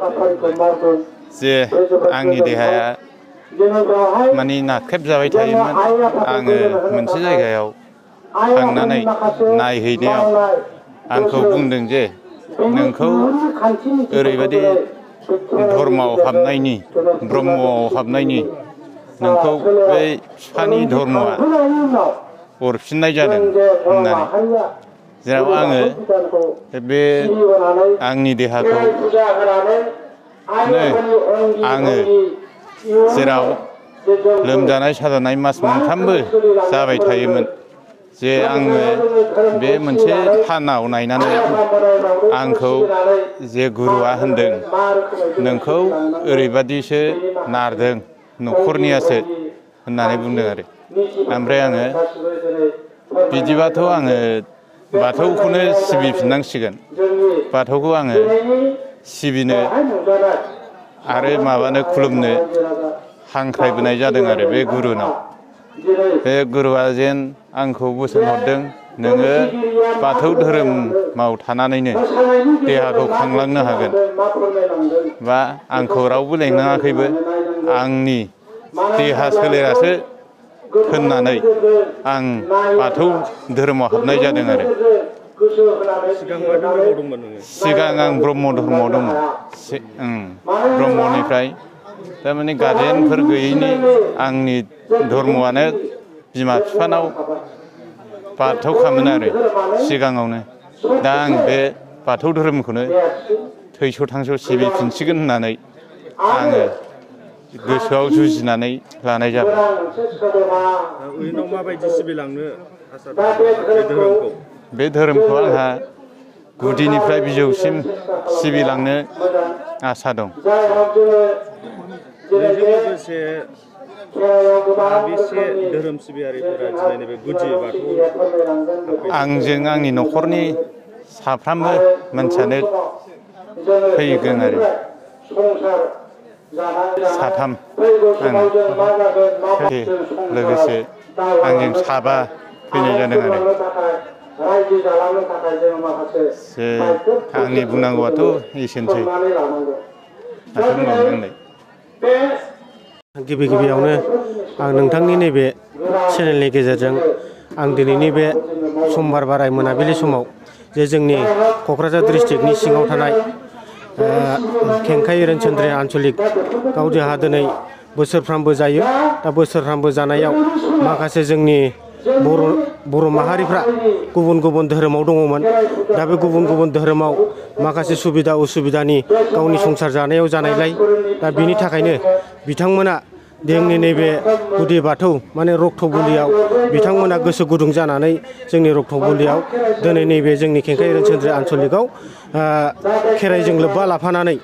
जे आंनि देहाया माने नाख्रेब जाबाय थायोमोन। आङो मोनसे जायगायाव थांनानै नायहैनायाव आंखौ बुंदों जे नोंखौ ओरैबायदि धर्मआव हाबनायनि ब्रह्मआव हाबनायनि नोंखौ बै बिफानि धर्मआ हरफिननाय जादों होननानै, जेराव आङो बे आंनि देहाखौ आङो जेराव लोमजानाय साजानाय मास मोनथामबो जाबाय थायोमोन, जे आङो बे मोनसे थानाव नायनानै आंखौ जे गुरुआ होनदों नोंखौ ओरैबादिसो नारदों न'खरनियासो होननानै बुंदों आरो। ओमफ्राय आङो बिदिबाथ' आङो बाथौखौनो सिबिफिननांसिगोन। बाथौखौ आङो सिबिनो आरो माबानो खुलुमनो हांख्रायबोनाय जादों आरो बे गुरुनाव। बे गुरुआ जेन आंखौ बोसोन हरदों नोङो बाथौ धोरोमाव थानानैनो देहाखौ खांलांनो हागोन, बा आंखौ रावबो लेंनाङाखैबो आंनि देहा सोलेरासो होननानै आं बाथौ धोरोमाव हाबनाय जादों आरो। सिगां मा धोरोमाव दंमोन नोङो? सिगां आं ब्रह्म धर्मआव दंमोन। ब्रह्मनिफ्राय थारमाने गारजेनफोर गैयैनि आंनि धर्मआनो बिमा बिफानाव बाथौखामोन आरो सिगाङावनो। दा आं बे बाथौ धोरोमखौनो थैस' थांस' सिबिफिनसिगोन होननानै आङो गोसोआव जुजिनानै लानाय जाबाय। उनाव माबायदि सिबिलांनो आसा दं बे धोरोमखौ? बे धोरोमखौ आंहा गुदिनिफ्राय बिजौसिम सिबिलांनो आसा दं। बेजों लोगोसे साबेसे धोरोम सिबियारिफोरा दिनै नैबे गुदि बाथौआव आंजों आंनि न'खरनि साफ्रोमबो मानसियानो फैगोन आरो। साथाम आं लोगोसे आंजों साबा फैनाय जादों आरो। जे आंनि बुंनांगौआथ' एसेनोसै। गिबि गिबियावनो आं नोंथांनि नैबे चेनेलनि गेजेरजों आं दिनैनि बे समबार बाराय मोनाबिलि समाव जे जोंनि क'क्राझार डिस्ट्रिक्टनि सिङाव थानाय केंखायि रोनसोन्द्रि आन्सलिकआव जोंहा दिनै बोसोरफ्रामबो जायो। दा बोसोरफ्रामबो जानायाव माखासे जोंनि बर' माहारिफ्रा गुबुन गुबुन धोरोमाव दङमोन। दा बे गुबुन गुबुन धोरोमाव माखासे सुबिदा उसुबिदानि गावनि संसार जानायाव जानायलाय दा बिनि थाखायनो बिथांमोना जोंनि नैबे गुदि बाथौ माने रक्तबुलियाव बिथांमोना गोसो गुदुं जानानै जोंनि रक्तबुलियाव दिनै नैबे जोंनि केंखायि रोनसोन्द्रि आन्सलिकआव खेराइजों लोब्बा लाफानानै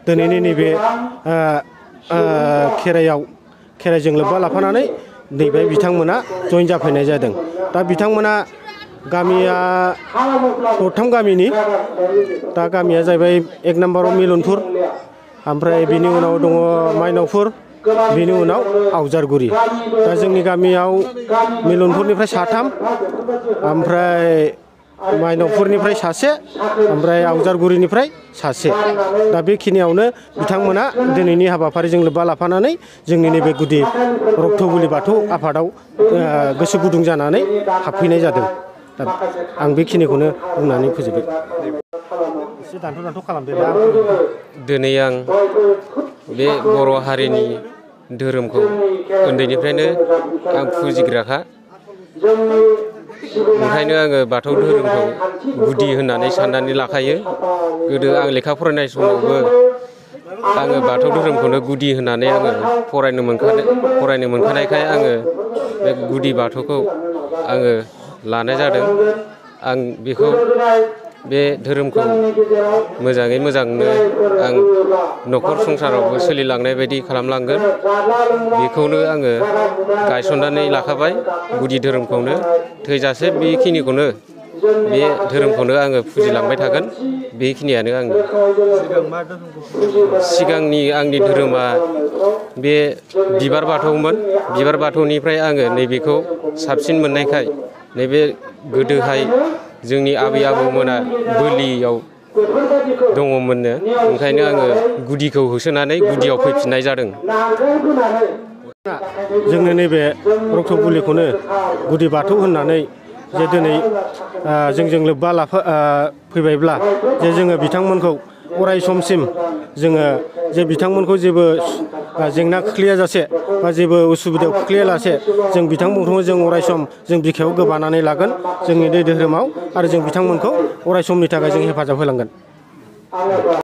दिनैनि नैबे खेराइजों लोब्बा लाफानानै नैबे बिथांमोना जइन जाफैनाय जादों। दा बिथांमोना गामिया दरथाम गामिनि। दा गामिया जाहैबाय एक नाम्बाराव मिलनपुर, ओमफ्राय बिनि उनाव दङ माइनावपुर, बिनि उनाव आवजारगुरि। दा जोंनि गामियाव मिलनपुरनिफ्राय साथाम, ओमफ्राय माइनावपुरनिफ्राय सासे, ओमफ्राय आवजारगुरिनिफ्राय सासे। दा बेखिनियावनो बिथांमोना दिनैनि हाबाफारिजों लोब्बा लाफानानै जोंनि नैबे गुदि रक्तबुलि बाथौ आफादाव गोसो गुदुं जानानै हाबफैनाय जादों। दा आं बेखिनिखौनो बुंनानै फोजोबबाय। एसे दानथ' खालामदो। दिनै आं बे बर' हारिनि धोरोमखौ उन्दैनिफ्रायनो आं फुजिग्राखा। ओंखायनो आङो बाथौ धोरोमखौ गुदि होननानै साननानै लाखायो। गोदो आं लेखा फरायनाय समावबो आङो बाथौ धोरोमखौनो गुदि होननानै आङो फरायनो मोनखानायखाय आङो बे गुदि बाथौखौ आङो लानाय जादों। आं बेखौ बे धोरोमखौ मोजाङै मोजांनो आं न'खर संसारावबो सोलिलांनाय बायदि खालामलांगोन। बेखौनो आङो गायसननानै लाखाबाय, गुदि धोरोमखौनो थैजासे बेखिनिखौनो बे धोरोमखौनो आङो फुजिलांबाय थागोन। बेखिनियानो आंनि सिगांनि आंनि धोरोमा बे बिबार बाथौमोन। बिबार बाथौनिफ्राय आङो नैबेखौ साबसिन मोननायखाय नैबे गोदोहाय जोंनि आबै आबौमोना बोलियाव दङमोननो ओंखायनो आङो गुदिखौ होसोनानै गुदियाव फैफिननाय जादों। जोंनो नैबे रक्तपुलिखौनो गुदि बाथौ होननानै जे दिनै जोंजों लोब्बा फैबायब्ला जे जोङो बिथांमोनखौ अराय समसिम जोङो जे बिथांमोनखौ जेबो जेंना खोख्लैयाजासे बा जेबो उसुबिदायाव खोख्लैयालासे जों बिथांमोनखौ जों अराय सम जों बिखायाव गोबानानै लागोन जोंनि दै धोरोमाव आरो जों बिथांमोनखौ अराय समनि थाखाय जों हेफाजाब होलांगोन।